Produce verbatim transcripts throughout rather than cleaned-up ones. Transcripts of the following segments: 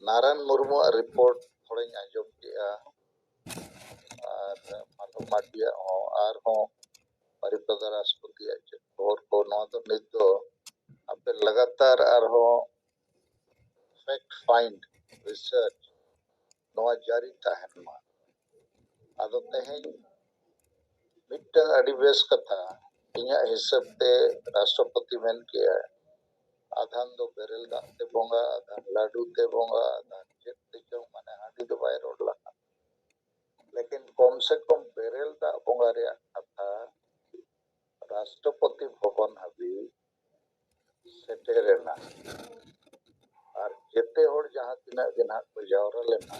ᱱᱟᱨᱟᱭᱚᱱ ᱢᱩᱨᱢᱩᱣᱟᱜ ᱨᱤᱯᱳᱨᱴ ᱛᱷᱚᱲᱟᱧ ᱟᱸᱡᱚᱢ ᱠᱮᱜᱼᱟ, ᱟᱨ ᱢᱟᱫᱷᱚᱵ ᱢᱟᱨᱰᱤᱭᱟᱜ ᱦᱚᱸ, ᱟᱨᱦᱚᱸ ᱵᱟᱨᱤᱯᱟᱫᱟ ᱨᱟᱥᱴᱨᱚᱯᱚᱛᱤᱭᱟᱜ ᱪᱮᱫ ᱠᱷᱚᱵᱚᱨ ᱠᱚ, ᱱᱚᱣᱟ ᱫᱚ ᱱᱤᱛ ᱫᱚ ᱟᱯᱮ ᱞᱟᱜᱟᱛᱟᱨ ᱟᱨᱦᱚᱸ ᱯᱷᱮᱠᱴ ᱯᱷᱟᱭᱤᱱᱰ ᱨᱤᱥᱟᱨᱪ ᱱᱚᱣᱟ ᱡᱟᱹᱨᱤ ᱛᱟᱦᱮᱱ ᱢᱟ᱾ ᱟᱫᱚ ᱛᱮᱦᱮᱧ ᱢᱤᱫᱴᱟᱝ ᱟᱹᱰᱤ ᱵᱮᱥ ᱠᱟᱛᱷᱟ, ᱤᱧᱟᱹᱜ ᱦᱤᱥᱟᱹᱵ ᱛᱮ ᱨᱟᱥᱴᱨᱚᱯᱚᱛᱤ ᱢᱮᱱ ᱠᱮᱜᱼᱟ, ᱟᱫᱷᱟᱱ ᱫᱚ ᱵᱮᱨᱮᱞ ᱫᱟᱜ ᱛᱮ ᱵᱚᱸᱜᱟ, ᱟᱫᱷᱟᱱ ᱞᱟᱹᱰᱩ ᱛᱮ ᱵᱚᱸᱜᱟ, ᱟᱫᱷᱟᱱ ᱪᱮᱫ ᱛᱮᱪᱚᱝ, ᱢᱟᱱᱮ ᱦᱟᱺᱰᱤ ᱫᱚ ᱵᱟᱭ ᱨᱚᱲ ᱞᱟᱦᱟ᱾ ᱞᱮᱠᱤᱱ ᱠᱚᱢ ᱥᱮ ᱠᱚᱢ ᱵᱮᱨᱮᱞ ᱫᱟᱜ ᱵᱚᱸᱜᱟ ᱨᱮᱭᱟᱜ ᱠᱟᱛᱷᱟ ᱨᱟᱥᱴᱨᱚᱯᱚᱛᱤ ᱵᱷᱚᱵᱚᱱ ᱦᱟᱹᱵᱤᱡ ᱥᱮᱴᱮᱨᱮᱱᱟ᱾ ᱟᱨ ᱡᱮᱛᱮ ᱦᱚᱲ ᱡᱟᱦᱟᱸ ᱛᱤᱱᱟᱹᱜ ᱜᱮ ᱱᱟᱦᱟᱜ ᱠᱚ ᱡᱟᱣᱨᱟ ᱞᱮᱱᱟ,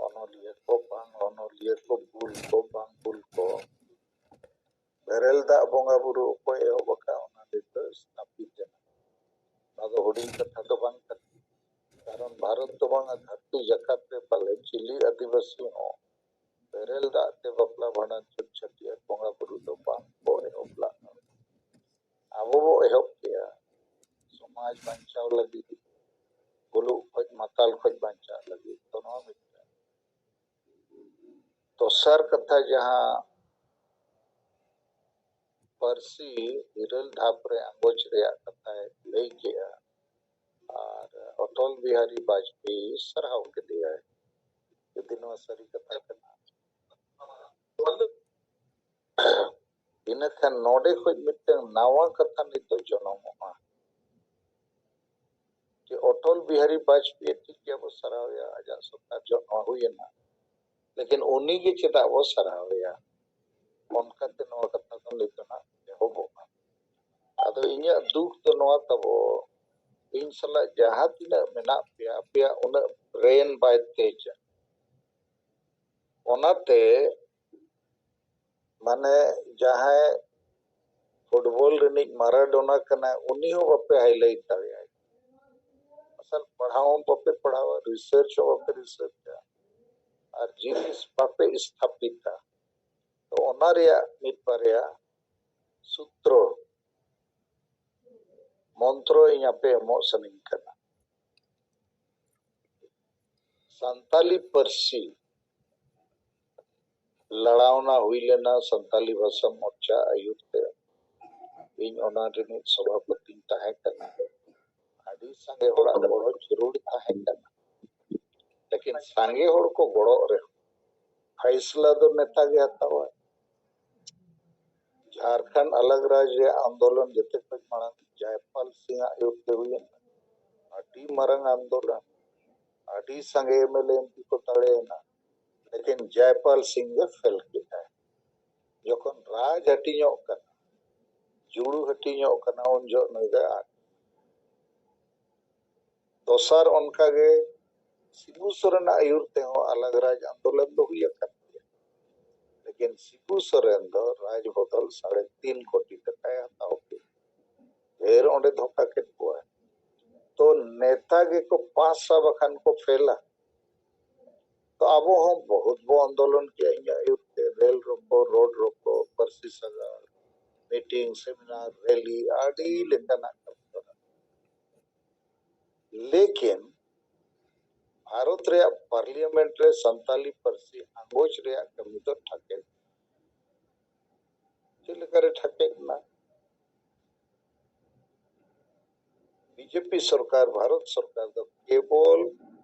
ᱚᱱᱚᱞᱤᱭᱟᱹ ᱠᱚ ᱵᱟᱝ ᱚᱱᱚᱞᱤᱭᱟᱹ ᱠᱚ, ᱵᱩᱞ ᱠᱚ ᱵᱟᱝ ᱵᱩᱞ ᱠᱚ, ᱵᱮᱨᱮᱞ ᱫᱟᱜ ᱵᱚᱸᱜᱟ ᱵᱩᱨᱩ ᱚᱠᱚᱭ ᱮᱦᱚᱵ ᱟᱠᱟᱫ, ᱚᱱᱟ ᱱᱤᱛ ᱫᱚ ᱥᱛᱷᱟᱯᱤᱛ ᱮᱱᱟ᱾ ᱱᱚᱣᱟ ᱫᱚ ᱦᱩᱰᱤᱧ ᱠᱟᱛᱷᱟ ᱫᱚ ᱵᱟᱝ ᱠᱟᱱᱟ, ᱠᱟᱨᱚᱱ ᱵᱷᱟᱨᱚᱛ ᱫᱚ ᱵᱟᱝᱟ, ᱫᱷᱟᱹᱨᱛᱤ ᱡᱟᱠᱟᱛ ᱨᱮ ᱯᱟᱞᱮ ᱪᱤᱞᱤ ᱟᱹᱫᱤᱵᱟᱹᱥᱤ ᱦᱚᱸ ᱵᱮᱨᱮᱞ ᱫᱟᱜ ᱛᱮ ᱵᱟᱯᱞᱟ ᱵᱷᱟᱸᱰᱟᱱ ᱪᱷᱩᱛ ᱪᱷᱟᱹᱴᱭᱟᱹᱨ ᱵᱚᱸᱜᱟ ᱵᱩᱨᱩ ᱫᱚ ᱵᱟᱝ ᱠᱚ ᱮᱦᱚᱵ ᱞᱟᱜᱼᱟ᱾ ᱟᱵᱚ ᱵᱚ ᱮᱦᱚᱵ ᱠᱮᱜᱼᱟ ᱥᱚᱢᱟᱡᱽ ᱵᱟᱧᱪᱟᱣ ᱞᱟᱹᱜᱤᱫ, ᱵᱩᱞᱩᱜ ᱠᱷᱚᱡ ᱢᱟᱛᱟᱞ ᱠᱷᱚᱡ ᱵᱟᱧᱪᱟᱣ ᱞᱟᱹᱜᱤᱫ᱾ ᱛᱚ ᱱᱚᱣᱟ ᱢᱤᱫᱴᱟᱝ᱾ ᱫᱚᱥᱟᱨ ᱠᱟᱛᱷᱟ, ᱡᱟᱦᱟᱸ ᱯᱟᱹᱨᱥᱤ ᱤᱨᱟᱹᱞ ᱫᱷᱟᱯ ᱨᱮ ᱟᱸᱜᱚᱪ ᱨᱮᱭᱟᱜ ᱠᱟᱛᱷᱟᱭ ᱞᱟᱹᱭ ᱠᱮᱜᱼᱟ, ᱟᱨ ᱚᱴᱚᱞ ᱵᱤᱦᱟᱨᱤ ᱵᱟᱡᱽᱯᱮᱭᱤ ᱥᱟᱨᱦᱟᱣ ᱠᱮᱫᱮᱭᱟᱭ᱾ ᱡᱩᱫᱤ ᱱᱚᱣᱟ ᱥᱟᱹᱨᱤ ᱠᱟᱛᱷᱟ ᱠᱟᱱᱟ, ᱤᱱᱟᱹᱠᱷᱟᱱ ᱱᱚᱰᱮ ᱠᱷᱚᱡ ᱢᱤᱫᱴᱟᱝ ᱱᱟᱣᱟ ᱠᱟᱛᱷᱟ ᱱᱤᱛᱚᱜ ᱡᱚᱱᱚᱢᱚᱜᱼᱟ, ᱡᱮ ᱚᱴᱚᱞ ᱵᱤᱦᱟᱨᱤ ᱵᱟᱡᱽᱯᱮᱭᱤ ᱴᱷᱤᱠ ᱜᱮᱭᱟ ᱵᱚ ᱥᱟᱨᱦᱟᱣᱮᱭᱟ, ᱟᱡᱟᱜ ᱥᱚᱨᱠᱟᱨ ᱡᱚᱦᱚᱜ ᱱᱚᱣᱟ ᱦᱩᱭᱮᱱᱟ, ᱞᱮᱠᱤᱱ ᱩᱱᱤ ᱜᱮ ᱪᱮᱫᱟᱜ ᱵᱚ ᱥᱟᱨᱦᱟᱣᱮᱭᱟ? ᱚᱱᱠᱟᱛᱮ ᱱᱚᱣᱟ ᱠᱟᱛᱷᱟ ᱫᱚ ᱱᱤᱛ ᱫᱚ ᱱᱟᱜ ᱮᱦᱚᱵᱚᱜᱼᱟ᱾ ᱟᱫᱚ ᱤᱧᱟᱹᱜ ᱫᱩᱠ ᱫᱚ ᱱᱚᱣᱟ ᱛᱟᱵᱚ, ᱤᱧ ᱥᱟᱞᱟᱜ ᱡᱟᱦᱟᱸ ᱛᱤᱱᱟᱹᱜ ᱢᱮᱱᱟᱜ ᱯᱮᱭᱟ, ᱟᱯᱮᱭᱟᱜ ᱩᱱᱟᱹᱜ ᱵᱨᱮᱱ ᱵᱟᱭ ᱛᱮᱡᱟ᱾ ᱚᱱᱟᱛᱮ ᱢᱟᱱᱮ ᱡᱟᱦᱟᱸᱭ ᱯᱷᱩᱴᱵᱚᱞ ᱨᱤᱱᱤᱡ ᱢᱟᱨᱟᱰᱳᱱᱟ ᱠᱟᱱᱟᱭ, ᱩᱱᱤ ᱦᱚᱸ ᱵᱟᱯᱮ ᱦᱟᱭᱞᱟᱭᱤᱴ ᱫᱟᱲᱮᱭᱟᱭ᱾ ᱟᱥᱚᱞ ᱯᱟᱲᱦᱟᱣ ᱦᱚᱸ ᱵᱟᱯᱮ ᱯᱟᱲᱦᱟᱣᱟ, ᱨᱤᱥᱟᱨᱪ ᱦᱚᱸ ᱵᱟᱯᱮ ᱨᱤᱥᱟᱨᱪᱟ, ᱟᱨ ᱡᱤᱱᱤᱥ ᱵᱟᱯᱮ ᱥᱛᱷᱟᱯᱤᱛᱟ᱾ ᱛᱚ ᱚᱱᱟ ᱨᱮᱭᱟᱜ ᱢᱤᱫ ᱵᱟᱨᱭᱟ ᱥᱩᱛᱨᱚ, ᱢᱚᱱᱛᱨᱚ ᱤᱧ ᱟᱯᱮ ᱮᱢᱚᱜ ᱥᱟᱱᱟᱧ ᱠᱟᱱᱟ᱾ ᱥᱟᱱᱛᱟᱞᱤ ᱯᱟᱹᱨᱥᱤ ᱞᱟᱲᱟᱣᱱᱟ ᱦᱩᱭ ᱞᱮᱱᱟ ᱥᱟᱱᱛᱟᱞᱤ ᱵᱷᱟᱥᱟ ᱢᱳᱨᱪᱟ ᱟᱹᱭᱩᱨ ᱛᱮ᱾ ᱤᱧ ᱚᱱᱟ ᱨᱤᱱᱤᱡ ᱥᱚᱵᱷᱟᱯᱚᱛᱤᱧ ᱛᱟᱦᱮᱸ ᱠᱟᱱᱟ᱾ ᱟᱹᱰᱤ ᱥᱟᱸᱜᱮ ᱦᱚᱲᱟᱜ ᱜᱚᱲᱚ ᱡᱟᱹᱨᱩᱲ ᱛᱟᱦᱮᱸ ᱠᱟᱱᱟ᱾ ᱞᱮᱠᱤᱱ ᱥᱟᱸᱜᱮ ᱦᱚᱲ ᱠᱚ ᱜᱚᱲᱚᱜ ᱨᱮᱦᱚᱸ ᱯᱷᱟᱭᱥᱞᱟ ᱫᱚ ᱱᱮᱛᱟ ᱜᱮ ᱦᱟᱛᱟᱣᱟᱭ᱾ ᱡᱷᱟᱨᱠᱷᱚᱸᱰ ᱟᱞᱟᱜᱽ ᱨᱟᱡᱽ ᱨᱮᱭᱟᱜ ᱟᱱᱫᱳᱞᱚᱱ ᱡᱮᱛᱮ ᱠᱷᱚᱱ ᱢᱟᱲᱟᱝ ᱡᱟᱭᱯᱟᱞ ᱥᱤᱝ ᱟᱜ ᱟᱹᱭᱩᱨ ᱛᱮ ᱦᱩᱭᱮᱱᱟ᱾ ᱟᱹᱰᱤ ᱢᱟᱨᱟᱝ ᱟᱱᱫᱳᱞᱚᱱ, ᱟᱹᱰᱤ ᱥᱟᱸᱜᱮ M L A M P ᱠᱚ ᱫᱟᱲᱮᱭᱮᱱᱟ, ᱞᱮᱠᱤᱱ ᱡᱟᱭᱯᱟᱞ ᱥᱤᱝ ᱜᱮ ᱯᱷᱮᱞ ᱠᱮᱫᱟᱭ᱾ ᱡᱚᱠᱷᱚᱱ ᱨᱟᱡᱽ ᱦᱟᱹᱴᱤᱧᱚᱜ ᱠᱟᱱᱟ, ᱡᱩᱲᱩ ᱦᱟᱹᱴᱤᱧᱚᱜ ᱠᱟᱱᱟ, ᱩᱱ ᱡᱚᱦᱚᱜ ᱱᱩᱭ ᱫᱚᱭ ᱟᱫ᱾ ᱫᱚᱥᱟᱨ ᱚᱱᱠᱟᱜᱮ ᱥᱤᱵᱩ ᱥᱚᱨᱮᱱᱟᱜ ᱟᱹᱭᱩᱨ ᱛᱮᱦᱚᱸ ᱟᱞᱟᱜᱽ ᱨᱟᱡᱽ ᱟᱱᱫᱳᱞᱚᱱ ᱫᱚ ᱦᱩᱭ ᱟᱠᱟᱱ ᱜᱮᱭᱟ, ᱞᱮᱠᱤᱱ ᱥᱤᱵᱩ ᱥᱚᱨᱮᱱ ᱫᱚ ᱨᱟᱡᱽ ᱵᱚᱫᱚᱞ ᱥᱟᱲᱮ ᱛᱤᱱ ᱠᱳᱴᱤ ᱴᱟᱠᱟᱭ ᱦᱟᱛᱟᱣ ᱠᱮᱫᱟ᱾ ᱰᱷᱮᱨ ᱚᱸᱰᱮ ᱫᱷᱳᱠᱟ ᱠᱮᱫ ᱠᱚᱣᱟ᱾ ᱛᱚ ᱱᱮᱛᱟ ᱜᱮᱠᱚ ᱯᱟᱥᱟ ᱵᱟᱠᱷᱟᱱ ᱠᱚ ᱯᱷᱮᱞᱟ᱾ ᱛᱚ ᱟᱵᱚ ᱦᱚᱸ ᱵᱚᱦᱩᱛ ᱵᱚ ᱟᱱᱫᱳᱞᱚᱱ ᱠᱮᱜᱼᱟ ᱤᱧᱟᱹᱜ ᱟᱹᱭᱩᱨ ᱛᱮ, ᱨᱮᱞ ᱨᱳᱠᱳ, ᱨᱳᱰ ᱨᱳᱠᱳ, ᱯᱟᱹᱨᱥᱤ ᱥᱟᱜᱟᱲ, ᱢᱤᱴᱤᱝ, ᱥᱮᱢᱤᱱᱟᱨ, ᱨᱮᱞᱤ, ᱟᱹᱰᱤ ᱞᱮᱠᱟᱱᱟᱜ ᱠᱟᱹᱢᱤ ᱦᱚᱨᱟ᱾ ᱞᱮᱠᱤᱱ ᱵᱷᱟᱨᱚᱛ ᱨᱮᱭᱟᱜ ᱯᱟᱨᱞᱤᱭᱟᱢᱮᱱᱴ ᱨᱮ ᱥᱟᱱᱛᱟᱞᱤ ᱯᱟᱹᱨᱥᱤ ᱟᱸᱜᱚᱪ ᱨᱮᱭᱟᱜ ᱠᱟᱹᱢᱤ ᱫᱚ ᱴᱷᱟᱠᱮ᱾ ᱪᱮᱫ ᱞᱮᱠᱟᱨᱮ ᱴᱷᱟᱠᱮᱫ ᱮᱱᱟ? ᱵᱤᱡᱮᱯᱤ ᱥᱚᱨᱠᱟᱨ, ᱵᱷᱟᱨᱚᱛ ᱥᱚᱨᱠᱟᱨ ᱫᱚ ᱠᱮᱵᱚᱞ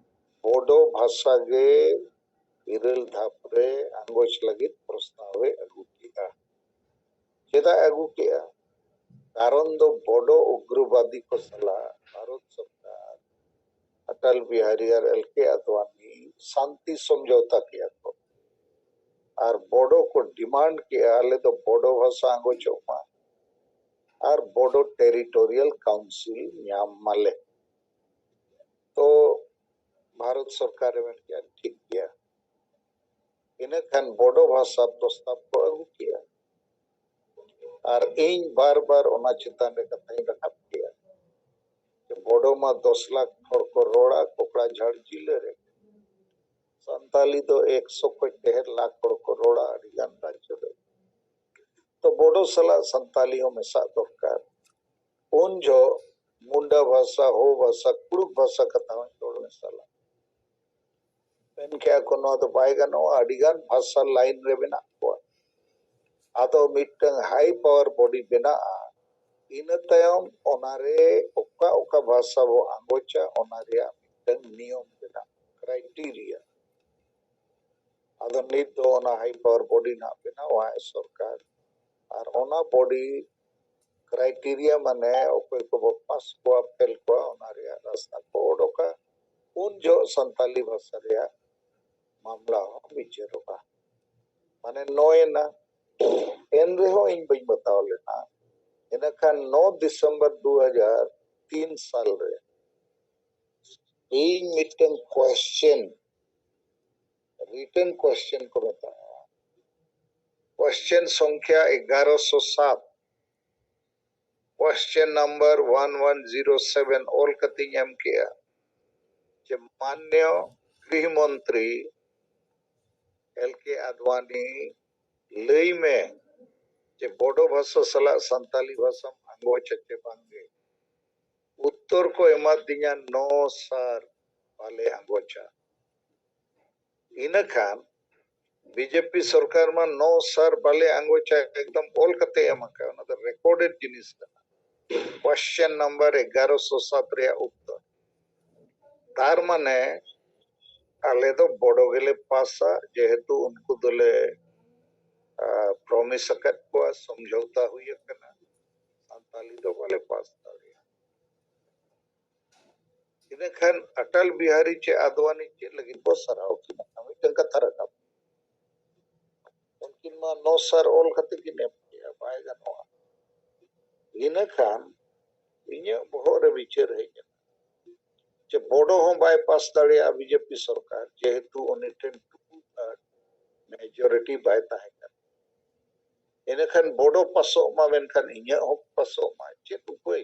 ᱵᱳᱰᱳ ᱵᱷᱟᱥᱟ ᱜᱮ ᱤᱨᱟᱹᱞ ᱫᱷᱟᱯ ᱨᱮ ᱟᱸᱜᱚᱪ ᱞᱟᱹᱜᱤᱫ ᱯᱨᱚᱥᱛᱟᱵ ᱮ ᱟᱹᱜᱩ ᱠᱮᱫᱟ᱾ ᱪᱮᱫᱟᱜ ᱮ ᱟᱹᱜᱩ ᱠᱮᱫᱟ? ᱠᱟᱨᱚᱱ ᱫᱚ ᱵᱳᱰᱳ ᱩᱜᱽᱨᱚᱵᱟᱫᱤ ᱠᱚ ᱥᱟᱞᱟᱜ ᱵᱷᱟᱨᱚᱛ ᱥᱚᱨᱠᱟᱨ, ᱚᱴᱚᱞ ᱵᱤᱦᱟᱨᱤ ᱟᱨ ᱮᱞ ᱠᱮ ᱟᱫᱣᱟᱱᱤ ᱥᱟᱱᱛᱤ ᱥᱚᱢᱡᱷᱚᱣᱛᱟ ᱠᱮᱫᱟ ᱠᱚ᱾ ᱟᱨ ᱵᱳᱰᱳ ᱠᱚ ᱰᱤᱢᱟᱱᱰ ᱠᱮᱫᱟ, ᱟᱞᱮ ᱫᱚ ᱵᱳᱰᱳ ᱵᱷᱟᱥᱟ ᱟᱸᱜᱚᱪᱚᱜ ᱢᱟ ᱟᱨ ᱵᱳᱰᱳ ᱴᱮᱨᱤᱴᱳᱨᱤᱭᱟᱞ ᱠᱟᱣᱩᱱᱥᱤᱞ ᱧᱟᱢ ᱢᱟᱞᱮ᱾ ᱛᱚ ᱵᱷᱟᱨᱚᱛ ᱥᱚᱨᱠᱟᱨ ᱮ ᱢᱮᱱ ᱠᱮᱫᱟ, ᱴᱷᱤᱠ ᱜᱮᱭᱟ᱾ ᱤᱱᱟᱹ ᱠᱷᱟᱱ ᱵᱳᱰᱳ ᱵᱷᱟᱥᱟ ᱯᱨᱚᱥᱛᱟᱵ ᱠᱚ ᱟᱹᱜᱩ ᱠᱮᱫᱟ᱾ ᱟᱨ ᱤᱧ ᱵᱟᱨ ᱵᱟᱨ ᱚᱱᱟ ᱪᱮᱛᱟᱱ ᱨᱮ ᱠᱟᱛᱷᱟᱧ ᱨᱟᱠᱟᱵ ᱠᱮᱫᱟ᱾ ᱵᱳᱰᱳ ᱢᱟ ᱫᱚᱥ ᱞᱟᱠᱷ ᱦᱚᱲ ᱠᱚ ᱨᱚᱲᱟ ᱠᱚᱠᱲᱟᱡᱷᱟᱲ ᱡᱤᱞᱟᱹ ᱨᱮ᱾ ᱥᱟᱱᱛᱟᱞᱤ ᱫᱚ ᱮᱠᱥᱚ ᱠᱷᱚᱱ ᱰᱷᱮᱨ ᱞᱟᱠᱷ ᱦᱚᱲ ᱠᱚ ᱨᱚᱲᱟ ᱟᱹᱰᱤ ᱜᱟᱱ ᱨᱟᱡᱽᱡᱚ ᱨᱮ᱾ ᱛᱚ ᱵᱳᱰᱳ ᱥᱟᱞᱟᱜ ᱥᱟᱱᱛᱟᱞᱤ ᱦᱚᱸ ᱢᱮᱥᱟᱜ ᱫᱚᱨᱠᱟᱨ᱾ ᱩᱱ ᱡᱚᱦᱚᱜ ᱢᱩᱱᱰᱟ ᱵᱷᱟᱥᱟ, ᱦᱳ ᱵᱷᱟᱥᱟ, ᱠᱩᱲᱩᱠ ᱵᱷᱟᱥᱟ ᱠᱟᱛᱷᱟ ᱦᱚᱸᱧ ᱨᱚᱲ ᱢᱮᱥᱟᱞᱟ᱾ ᱢᱮᱱ ᱠᱮᱜᱼᱟ ᱠᱚ, ᱱᱚᱣᱟ ᱫᱚ ᱵᱟᱭ ᱜᱟᱱᱚᱜᱼᱟ, ᱟᱹᱰᱤ ᱜᱟᱱ ᱵᱷᱟᱥᱟ line ᱨᱮ ᱢᱮᱱᱟᱜ ᱠᱚᱣᱟ᱾ ᱟᱫᱚ ᱢᱤᱫᱴᱟᱝ high power body ᱵᱮᱱᱟᱜᱼᱟ, ᱤᱱᱟᱹ ᱛᱟᱭᱚᱢ ᱚᱱᱟᱨᱮ ᱚᱠᱟ ᱚᱠᱟ ᱵᱷᱟᱥᱟ ᱵᱚ ᱟᱸᱜᱚᱪᱟ, ᱚᱱᱟ ᱨᱮᱭᱟᱜ ᱢᱤᱫᱴᱟᱝ ᱱᱤᱭᱚᱢ ᱵᱮᱱᱟᱜ, criteria᱾ ᱟᱫᱚ ᱱᱤᱛ ᱫᱚ ᱚᱱᱟ high power body ᱱᱟᱜ ᱵᱮᱱᱟᱣᱟᱭ ᱥᱚᱨᱠᱟᱨ, ᱟᱨ ᱚᱱᱟ body criteria ᱢᱟᱱᱮ ᱚᱠᱚᱭ ᱠᱚᱵᱚ pass ᱠᱚᱣᱟ, fail ᱠᱚᱣᱟ, ᱚᱱᱟ ᱨᱮᱭᱟᱜ ᱨᱟᱥᱛᱟ ᱠᱚ ᱚᱰᱚᱠᱟ᱾ ᱩᱱ ᱡᱚᱦᱚᱜ ᱥᱟᱱᱛᱟᱞᱤ ᱵᱷᱟᱥᱟ ᱨᱮᱭᱟᱜ ᱢᱟᱢᱞᱟ ᱦᱚᱸ ᱵᱤᱪᱟᱹᱨᱚᱜᱼᱟ᱾ ᱢᱟᱱᱮ ᱱᱚᱭᱮᱱᱟ, ᱮᱱ ᱨᱮᱦᱚᱸ ᱤᱧ ᱵᱟᱹᱧ ᱵᱟᱛᱟᱣ ᱞᱮᱱᱟ᱾ ᱤᱱᱟᱹᱠᱷᱟᱱ ᱱᱚ ᱰᱤᱥᱮᱢᱵᱚᱨ ᱫᱩ ᱦᱟᱡᱟᱨ ᱛᱤᱱ ᱥᱟᱞ ᱨᱮ ᱤᱧ ᱢᱤᱫᱴᱮᱱ question, written question ᱠᱚ ᱢᱮᱛᱟᱜᱼᱟ, question ᱥᱚᱝᱠᱷᱭᱟ ᱮᱜᱟᱨᱚᱥᱚ ᱥᱟᱛ, question number one one zero seven ᱚᱞ ᱠᱟᱛᱮᱧ ᱮᱢ ᱠᱮᱜᱼᱟ ᱡᱮ, ᱢᱟᱱᱱᱤᱭᱚ ᱜᱨᱤᱦ ᱢᱚᱱᱛᱨᱤ ᱮᱞ ᱠᱮ ᱟᱫᱣᱟᱱᱤ, ᱞᱟᱹᱭ ᱢᱮ ᱡᱮ ᱵᱚᱰᱚ ᱵᱷᱟᱥᱟ ᱥᱟᱞᱟᱜ ᱥᱟᱱᱛᱟᱞᱤ ᱵᱷᱟᱥᱟᱢ ᱟᱸᱜᱚᱪᱟ ᱪᱮ ᱵᱟᱝᱜᱮ? ᱩᱛᱛᱚᱨ ᱠᱚ ᱮᱢᱟᱫᱤᱧᱟ, "No sir, ᱵᱟᱞᱮ ᱟᱸᱜᱚᱪᱟ᱾" ᱤᱱᱟᱹᱠᱷᱟᱱ ᱵᱤᱡᱮᱯᱤ ᱥᱚᱨᱠᱟᱨ ᱢᱟ "No sir, ᱵᱟᱞᱮ ᱟᱸᱜᱚᱪᱟ" ᱮᱠᱫᱚᱢ ᱚᱞ ᱠᱟᱛᱮ ᱮᱢ ᱟᱠᱟᱫ, ᱚᱱᱟ ᱫᱚ recorded ᱡᱤᱱᱤᱥ ᱠᱟᱱᱟ᱾ question number ᱮᱜᱟᱨᱚᱥᱚ ᱥᱟᱛ ᱨᱮᱭᱟᱜ ᱩᱛᱛᱚᱨ᱾ ᱛᱟᱨ ᱢᱟᱱᱮ ᱟᱞᱮ ᱫᱚ ᱵᱚᱰᱚ ᱜᱮᱞᱮ ᱯᱟᱥᱟ, ᱡᱮᱦᱮᱛᱩ ᱩᱱᱠᱩ ᱫᱚᱞᱮ, ᱟ, promise ᱟᱠᱟᱫ ᱠᱚᱣᱟ, ᱥᱚᱢᱡᱷᱚᱣᱛᱟ ᱦᱩᱭ ᱟᱠᱟᱱᱟ, ᱥᱟᱱᱛᱟᱞᱤ ᱫᱚ ᱵᱟᱞᱮ ᱯᱟᱥ ᱫᱟᱲᱮᱭᱟᱜᱼᱟ᱾ ᱤᱱᱟᱹᱠᱷᱟᱱ ᱚᱴᱚᱞ ᱵᱤᱦᱟᱨᱤ ᱪᱮ ᱟᱫᱣᱟᱱᱤ ᱪᱮᱫ ᱞᱟᱹᱜᱤᱫ ᱵᱚ ᱥᱟᱨᱦᱟᱣ ᱠᱤᱱᱟ? ᱢᱤᱫᱴᱟᱝ ᱠᱟᱛᱷᱟ ᱨᱟᱠᱟᱵ᱾ ᱩᱱᱠᱤᱱ ᱢᱟ "No sir" ᱚᱞ ᱠᱟᱛᱮ ᱠᱤᱱ ᱮᱢ ᱠᱮᱜᱼᱟ, ᱵᱟᱭ ᱜᱟᱱᱚᱜᱼᱟ᱾ ᱤᱱᱟᱹᱠᱷᱟᱱ ᱤᱧᱟᱹᱜ ᱵᱚᱦᱚᱜ ᱨᱮ ᱵᱤᱪᱟᱹᱨ ᱦᱮᱡ ᱮᱱᱟ ᱡᱮ ᱵᱚᱰᱚ ᱦᱚᱸ ᱵᱟᱭ ᱯᱟᱥ ᱫᱟᱲᱮᱭᱟᱜᱼᱟ ᱵᱤᱡᱮᱯᱤ ᱥᱚᱨᱠᱟᱨ, ᱡᱮᱦᱮᱛᱩ ᱩᱱᱤ ᱴᱷᱮᱱ two third majority ᱵᱟᱭ ᱛᱟᱦᱮᱸ ᱠᱟᱱᱟ᱾ ᱤᱱᱟᱹᱠᱷᱟᱱ ᱵᱚᱰᱚ ᱯᱟᱥᱚᱜ ᱢᱟ, ᱢᱮᱱᱠᱷᱟᱱ ᱤᱧᱟᱹᱜ ᱦᱚᱸ ᱯᱟᱥᱚᱜ ᱢᱟ, ᱪᱮᱫ ᱩᱯᱟᱹᱭ?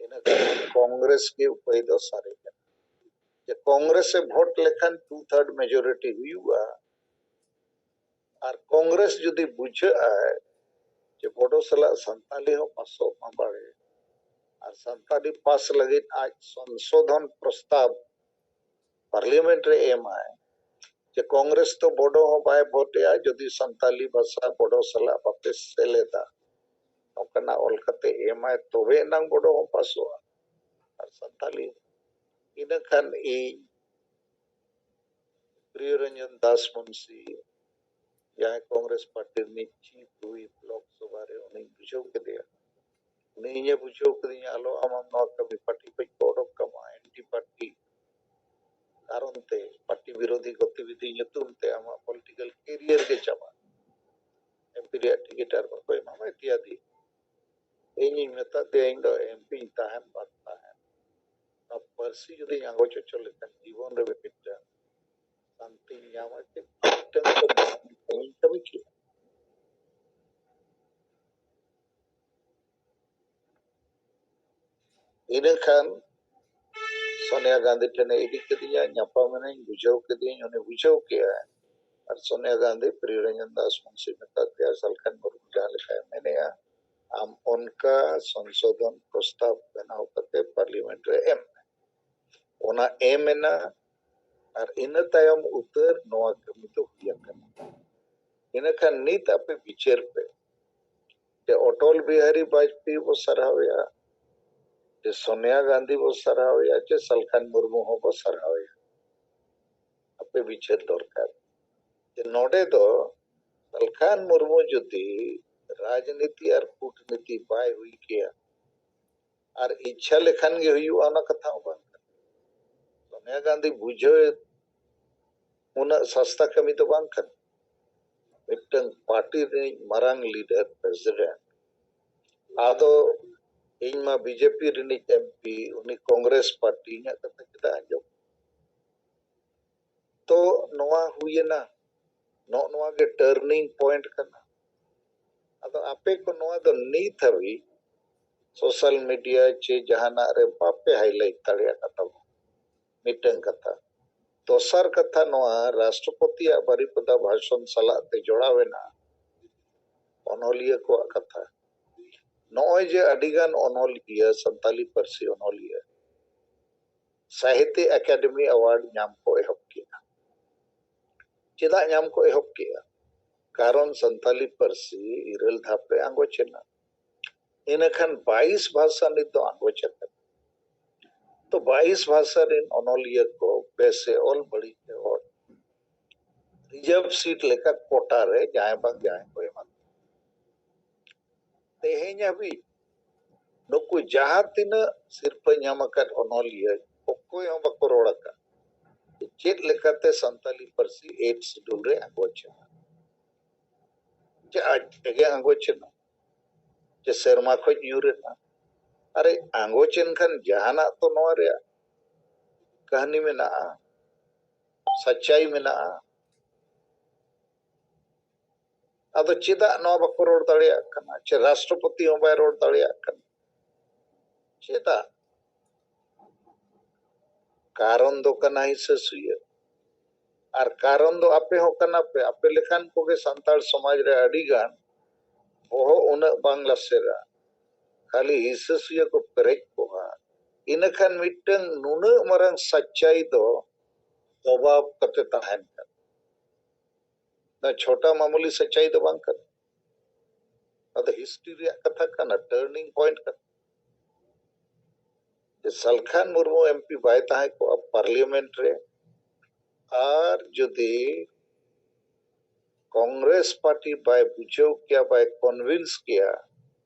ᱤᱱᱟᱹᱠᱷᱟᱱ ᱠᱚᱝᱜᱨᱮᱥ ᱜᱮ ᱩᱯᱟᱹᱭ ᱫᱚ ᱥᱟᱨᱮᱡ ᱮᱱᱟ᱾ ᱡᱮ ᱠᱚᱝᱜᱨᱮᱥ ᱮ ᱵᱷᱳᱴ ᱞᱮᱠᱷᱟᱱ two third majority ᱦᱩᱭᱩᱜᱼᱟ, ᱟᱨ ᱠᱚᱝᱜᱨᱮᱥ ᱡᱩᱫᱤ ᱵᱩᱡᱷᱟᱹᱜ ᱟᱭ ᱡᱮ ᱵᱚᱰᱚ ᱥᱟᱞᱟᱜ ᱥᱟᱱᱛᱟᱞᱤ ᱦᱚᱸ ᱯᱟᱥᱚᱜ ᱢᱟ ᱵᱟᱲᱮ, ᱟᱨ ᱥᱟᱱᱛᱟᱞᱤ ᱯᱟᱥ ᱞᱟᱹᱜᱤᱫ ᱟᱡ ᱥᱚᱝᱥᱳᱫᱷᱚᱱ ᱯᱨᱚᱥᱛᱟᱵ ᱯᱟᱨᱞᱤᱭᱟᱢᱮᱱᱴ ᱨᱮ ᱮᱢᱟᱭ ᱡᱮ ᱠᱚᱝᱜᱨᱮᱥ ᱫᱚ ᱵᱚᱰᱚ ᱦᱚᱸ ᱵᱟᱭ ᱵᱷᱳᱴᱮᱜᱼᱟ ᱡᱩᱫᱤ ᱥᱟᱱᱛᱟᱞᱤ ᱵᱷᱟᱥᱟ ᱵᱚᱰᱚ ᱥᱟᱞᱟᱜ ᱵᱟᱯᱮ ᱥᱮᱞᱮᱫᱟ᱾ ᱱᱚᱝᱠᱟᱱᱟᱜ ᱚᱞ ᱠᱟᱛᱮ ᱮᱢᱟᱭ, ᱛᱚᱵᱮ ᱮᱱᱟᱝ ᱵᱚᱰᱚ ᱦᱚᱸ ᱯᱟᱥᱚᱜᱼᱟ᱾ ᱟᱨ ᱥᱟᱱᱛᱟᱞᱤ, ᱤᱱᱟᱹ ᱠᱷᱟᱱ ᱤᱧ ᱯᱨᱤᱭᱚ ᱨᱚᱧᱡᱚᱱ ᱫᱟᱥ ᱢᱩᱱᱥᱤ, ᱡᱟᱦᱟᱸᱭ ᱠᱚᱝᱜᱨᱮᱥ ᱯᱟᱨᱴᱤ ᱨᱤᱱᱤᱡ ᱪᱤᱯ ᱦᱩᱭ ᱵᱞᱚᱠ ᱥᱚᱵᱷᱟ ᱨᱮ, ᱩᱱᱤᱧ ᱵᱩᱡᱷᱟᱹᱣ ᱠᱮᱫᱮᱭᱟ᱾ ᱩᱱᱤ ᱤᱧᱮ ᱵᱩᱡᱷᱟᱹᱣ ᱠᱮᱫᱤᱧᱟ, "ᱟᱞᱚ, ᱟᱢ ᱱᱚᱣᱟ ᱠᱟᱹᱢᱤ ᱯᱟᱨᱴᱤ ᱠᱷᱚᱱ ᱠᱚ ᱚᱰᱚᱠ ᱠᱟᱢᱟ, ᱮᱱᱴᱤ ᱯᱟᱨᱴᱤ ᱠᱟᱨᱚᱱ ᱛᱮ, ᱯᱟᱨᱴᱤ ᱵᱤᱨᱳᱫᱷᱤ ᱜᱚᱛᱤᱵᱤᱫᱷᱤ ᱧᱩᱛᱩᱢ ᱛᱮ ᱟᱢᱟᱜ ᱯᱚᱞᱤᱴᱤᱠᱟᱞ ᱠᱮᱨᱤᱭᱟᱨ ᱜᱮ ᱪᱟᱵᱟᱜᱼᱟ, ᱮᱢᱯᱤ ᱨᱮᱭᱟᱜ ᱴᱤᱠᱤᱴ ᱟᱨ ᱵᱟᱠᱚ ᱮᱢᱟᱢᱟ ᱤᱛᱤᱭᱟᱫᱤ᱾" ᱤᱧᱤᱧ ᱢᱮᱛᱟ ᱫᱮᱭᱟ, "ᱤᱧ ᱫᱚ ᱮᱢᱯᱤᱧ ᱛᱟᱦᱮᱱ ᱵᱟᱝ ᱛᱟᱦᱮᱱ, ᱱᱚᱣᱟ ᱯᱟᱹᱨᱥᱤ ᱡᱩᱫᱤᱧ ᱟᱸᱜᱚᱪ ᱦᱚᱪᱚ ᱞᱮᱠᱷᱟᱱ ᱡᱤᱵᱚᱱ ᱨᱮ ᱢᱤᱫᱴᱟᱝ ᱥᱟᱱᱛᱤᱧ ᱧᱟᱢᱟ, ᱪᱮᱫ ᱢᱤᱫᱴᱟᱝ ᱠᱟᱹᱢᱤᱧ ᱠᱟᱹᱢᱤ ᱠᱮᱭᱟ?" ᱤᱱᱟᱹ ᱠᱷᱟᱱ ᱥᱳᱱᱤᱭᱟ ᱜᱟᱱᱫᱷᱤ ᱴᱷᱮᱱᱮ ᱤᱫᱤ ᱠᱮᱫᱤᱧᱟ, ᱧᱟᱯᱟᱢ ᱮᱱᱟᱹᱧ, ᱵᱩᱡᱷᱟᱹᱣ ᱠᱮᱫᱤᱧ, ᱩᱱᱤ ᱵᱩᱡᱷᱟᱹᱣ ᱠᱮᱜᱼᱟ᱾ ᱟᱨ ᱥᱳᱱᱤᱭᱟ ᱜᱟᱱᱫᱷᱤ ᱯᱨᱤᱭᱚ ᱨᱚᱧᱡᱚᱱ ᱫᱟᱥ ᱢᱩᱱᱥᱤ ᱢᱮᱛᱟ ᱫᱮᱭᱟ, "ᱥᱟᱞᱠᱷᱟᱱ ᱢᱩᱨᱢᱩ ᱡᱟᱦᱟᱸ ᱞᱮᱠᱟᱭ ᱢᱮᱱᱮᱜᱼᱟ, ᱟᱢ ᱚᱱᱠᱟ ᱥᱚᱝᱥᱳᱫᱷᱚᱱ ᱯᱨᱚᱥᱛᱟᱵ ᱵᱮᱱᱟᱣ ᱠᱟᱛᱮ ᱯᱟᱨᱞᱤᱭᱟᱢᱮᱱᱴ ᱨᱮ ᱮᱢ ᱢᱮ᱾" ᱚᱱᱟ ᱮᱢ ᱮᱱᱟ, ᱟᱨ ᱤᱱᱟᱹ ᱛᱟᱭᱚᱢ ᱩᱛᱟᱹᱨ ᱱᱚᱣᱟ ᱠᱟᱹᱢᱤ ᱫᱚ ᱦᱩᱭ ᱟᱠᱟᱱᱟ᱾ ᱤᱱᱟᱹ ᱠᱷᱟᱱ ᱱᱤᱛ ᱟᱯᱮ ᱵᱤᱪᱟᱹᱨ ᱯᱮ, ᱡᱮ ᱚᱴᱚᱞ ᱵᱤᱦᱟᱨᱤ ᱵᱟᱡᱽᱯᱮᱭᱤ ᱵᱚ ᱥᱟᱨᱦᱟᱣᱮᱭᱟ, ᱡᱮ ᱥᱳᱱᱤᱭᱟ ᱜᱟᱱᱫᱷᱤ ᱵᱚ ᱥᱟᱨᱦᱟᱣᱮᱭᱟ, ᱡᱮ ᱥᱟᱞᱠᱷᱟᱱ ᱢᱩᱨᱢᱩ ᱦᱚᱸ ᱵᱚ ᱥᱟᱨᱦᱟᱣᱮᱭᱟ᱾ ᱟᱯᱮ ᱵᱤᱪᱟᱹᱨ ᱫᱚᱨᱠᱟᱨ᱾ ᱡᱮ ᱱᱚᱰᱮ ᱫᱚ ᱥᱟᱞᱠᱷᱟᱱ ᱢᱩᱨᱢᱩ ᱡᱩᱫᱤ ᱨᱟᱡᱽᱱᱤᱛᱤ ᱟᱨ ᱠᱩᱴᱱᱤᱛᱤ ᱵᱟᱭ ᱦᱩᱭ ᱠᱮᱭᱟ, ᱟᱨ ᱤᱪᱪᱷᱟ ᱞᱮᱠᱷᱟᱱ ᱜᱮ ᱦᱩᱭᱩᱜᱼᱟ, ᱚᱱᱟ ᱠᱟᱛᱷᱟ ᱦᱚᱸ ᱵᱟᱝ ᱠᱟᱱᱟ᱾ ᱥᱳᱱᱤᱭᱟ ᱜᱟᱱᱫᱷᱤ ᱵᱩᱡᱷᱟᱹᱣ ᱩᱱᱟᱹᱜ ᱥᱟᱥᱛᱟ ᱠᱟᱹᱢᱤ ᱫᱚ ᱵᱟᱝ ᱠᱟᱱᱟ᱾ ᱢᱤᱫᱴᱟᱝ ᱯᱟᱨᱴᱤ ᱨᱤᱱᱤᱡ ᱢᱟᱨᱟᱝ ᱞᱤᱰᱟᱨ, ᱯᱨᱮᱥᱤᱰᱮᱱᱴ, ᱟᱫᱚ ᱤᱧ ᱢᱟ ᱵᱤᱡᱮᱯᱤ ᱨᱤᱱᱤᱡ ᱮᱢᱯᱤ, ᱩᱱᱤ ᱠᱚᱝᱜᱨᱮᱥ ᱯᱟᱨᱴᱤ, ᱤᱧᱟᱹᱜ ᱠᱟᱛᱷᱟ ᱪᱮᱫᱟᱜ ᱟᱸᱡᱚᱢ? ᱛᱚ ᱱᱚᱣᱟ ᱦᱩᱭᱮᱱᱟ, ᱱᱚᱜᱼᱚ ᱱᱚᱣᱟ ᱜᱮ ᱴᱟᱨᱱᱤᱝ ᱯᱚᱭᱮᱱᱴ ᱠᱟᱱᱟ᱾ ᱟᱫᱚ ᱟᱯᱮ ᱠᱚ ᱱᱚᱣᱟ ᱫᱚ ᱱᱤᱛ ᱦᱟᱹᱵᱤᱡ ᱥᱳᱥᱟᱞ ᱢᱤᱰᱤᱭᱟ ᱪᱮ ᱡᱟᱦᱟᱱᱟᱜ ᱨᱮ ᱵᱟᱯᱮ ᱦᱟᱭᱞᱟᱭᱤᱴ ᱫᱟᱲᱮ ᱟᱠᱟᱫ ᱛᱟᱵᱚᱱᱟ᱾ ᱢᱤᱫᱴᱟᱝ ᱠᱟᱛᱷᱟ᱾ ᱫᱚᱥᱟᱨ ᱠᱟᱛᱷᱟ, ᱱᱚᱣᱟ ᱨᱟᱥᱴᱨᱚᱯᱚᱛᱤᱭᱟᱜ ᱵᱟᱨᱤᱯᱚᱫᱟ ᱵᱷᱟᱥᱚᱱ ᱥᱟᱞᱟᱜ ᱛᱮ ᱡᱚᱲᱟᱣ ᱮᱱᱟ ᱚᱱᱚᱞᱤᱭᱟᱹ ᱠᱚᱣᱟᱜ ᱠᱟᱛᱷᱟ᱾ ᱱᱚᱜᱼᱚᱭ ᱡᱮ ᱟᱹᱰᱤᱜᱟᱱ ᱚᱱᱚᱞᱤᱭᱟᱹ, ᱥᱟᱱᱛᱟᱞᱤ ᱯᱟᱹᱨᱥᱤ ᱚᱱᱚᱞᱤᱭᱟᱹ, ᱥᱟᱦᱤᱛᱭᱚ ᱟᱠᱟᱫᱮᱢᱤ ᱮᱣᱟᱨᱰ ᱧᱟᱢ ᱠᱚ ᱮᱦᱚᱵ ᱠᱮᱫᱼᱟ᱾ ᱪᱮᱫᱟᱜ ᱧᱟᱢ ᱠᱚ ᱮᱦᱚᱵ ᱠᱮᱫᱼᱟ? ᱠᱟᱨᱚᱱ ᱥᱟᱱᱛᱟᱞᱤ ᱯᱟᱹᱨᱥᱤ ᱤᱨᱟᱹᱞ ᱫᱷᱟᱯ ᱨᱮ ᱟᱸᱜᱚᱪ ᱮᱱᱟ᱾ ᱤᱱᱟᱹᱠᱷᱟᱱ ᱵᱟᱭᱤᱥ ᱵᱷᱟᱥᱟ ᱱᱤᱛ ᱫᱚ ᱟᱸᱜᱚᱪ ᱟᱠᱟᱱᱟ᱾ ᱛᱚ ᱵᱟᱭᱤᱥ ᱵᱷᱟᱥᱟ ᱨᱮᱱ ᱚᱱᱚᱞᱤᱭᱟᱹ ᱠᱚ ᱵᱮᱥᱮ ᱚᱞ ᱵᱟᱹᱲᱤᱡ ᱮ ᱚᱞ, ᱨᱤᱡᱟᱨᱵᱷ ᱥᱤᱴ ᱞᱮᱠᱟ ᱠᱳᱴᱟ ᱨᱮ ᱡᱟᱦᱟᱸᱭ ᱵᱟᱝ ᱡᱟᱦᱟᱸᱭ ᱠᱚ ᱮᱢᱟ ᱠᱚᱣᱟ᱾ ᱛᱮᱦᱮᱧ ᱦᱟᱹᱵᱤᱡ ᱱᱩᱠᱩ ᱡᱟᱦᱟᱸ ᱛᱤᱱᱟᱹᱜ ᱥᱤᱨᱯᱟᱹ ᱧᱟᱢ ᱟᱠᱟᱫ ᱚᱱᱚᱞᱤᱭᱟᱹ ᱚᱠᱚᱭ ᱦᱚᱸ ᱵᱟᱠᱚ ᱨᱚᱲ ᱟᱠᱟᱫ ᱪᱮᱫ ᱞᱮᱠᱟᱛᱮ ᱥᱟᱱᱛᱟᱞᱤ ᱯᱟᱹᱨᱥᱤ ᱮᱭᱤᱴ ᱥᱤᱰᱩᱞ ᱨᱮ ᱟᱸᱜᱚᱪ ᱮᱱᱟ, ᱡᱮ ᱟᱡ ᱛᱮᱜᱮ ᱟᱸᱜᱚᱪ ᱮᱱᱟ, ᱡᱮ ᱥᱮᱨᱢᱟ ᱠᱷᱚᱡ ᱧᱩᱨ ᱮᱱᱟ᱾ ᱟᱨᱮ ᱟᱸᱜᱚᱪ ᱮᱱ ᱠᱷᱟᱱ ᱡᱟᱦᱟᱱᱟᱜ ᱛᱚ ᱱᱚᱣᱟ ᱨᱮᱭᱟᱜ ᱠᱟᱹᱦᱱᱤ ᱢᱮᱱᱟᱜᱼᱟ, ᱥᱟᱪᱟᱭ ᱢᱮᱱᱟᱜᱼᱟ᱾ ᱟᱫᱚ ᱪᱮᱫᱟᱜ ᱱᱚᱣᱟ ᱵᱟᱠᱚ ᱨᱚᱲ ᱫᱟᱲᱮᱭᱟᱜ ᱠᱟᱱᱟ? ᱪᱮ ᱨᱟᱥᱴᱨᱚᱯᱚᱛᱤ ᱦᱚᱸ ᱵᱟᱭ ᱨᱚᱲ ᱫᱟᱲᱮᱭᱟᱜ ᱠᱟᱱᱟ? ᱪᱮᱫᱟᱜ? ᱠᱟᱨᱚᱱ ᱫᱚ ᱠᱟᱱᱟ ᱦᱤᱥᱟᱹ ᱥᱩᱭᱟᱹ᱾ ᱟᱨ ᱠᱟᱨᱚᱱ ᱫᱚ ᱟᱯᱮ ᱦᱚᱸ ᱠᱟᱱᱟ ᱯᱮ, ᱟᱯᱮ ᱞᱮᱠᱟᱱ ᱠᱚᱜᱮ ᱥᱟᱱᱛᱟᱲ ᱥᱚᱢᱟᱡᱽ ᱨᱮ ᱟᱹᱰᱤ ᱜᱟᱱ ᱵᱚᱦᱚᱜ ᱩᱱᱟᱹᱜ ᱵᱟᱝ ᱞᱟᱥᱮᱨᱟ, ᱠᱷᱟᱹᱞᱤ ᱦᱤᱥᱟᱹ ᱥᱩᱭᱟᱹ ᱠᱚ ᱯᱮᱨᱮᱡ ᱠᱚᱜᱼᱟ᱾ ᱤᱱᱟᱹᱠᱷᱟᱱ ᱢᱤᱫᱴᱟᱝ ᱱᱩᱱᱟᱹᱜ ᱢᱟᱨᱟᱝ ᱥᱟᱪᱪᱟᱭ ᱫᱚ ᱫᱚᱵᱟᱣ ᱠᱟᱛᱮ ᱛᱟᱦᱮᱱ ᱠᱟᱱᱟ᱾ ᱱᱚᱣᱟ ᱪᱷᱳᱴᱟ ᱢᱟᱢᱩᱞᱤ ᱥᱟᱪᱪᱟᱭ ᱫᱚ ᱵᱟᱝ ᱠᱟᱱᱟ᱾ ᱱᱚᱣᱟ ᱫᱚ ᱦᱤᱥᱴᱨᱤ ᱨᱮᱭᱟᱜ ᱠᱟᱛᱷᱟ ᱠᱟᱱᱟ, ᱴᱟᱨᱱᱤᱝ ᱯᱚᱭᱮᱱᱴ ᱠᱟᱱᱟ᱾ ᱡᱮ ᱥᱟᱞᱠᱷᱟᱱ ᱢᱩᱨᱢᱩ ᱮᱢᱯᱤ ᱵᱟᱭ ᱛᱟᱦᱮᱸ ᱠᱚᱜᱼᱟ ᱯᱟᱨᱞᱤᱭᱟᱢᱮᱱᱴ ᱨᱮ, ᱟᱨ ᱡᱩᱫᱤ ᱠᱚᱝᱜᱨᱮᱥ ᱯᱟᱨᱴᱤ ᱵᱟᱭ ᱵᱩᱡᱷᱟᱹᱣ ᱠᱮᱭᱟ, ᱵᱟᱭ ᱠᱚᱱᱵᱷᱤᱱᱥ ᱠᱮᱭᱟ,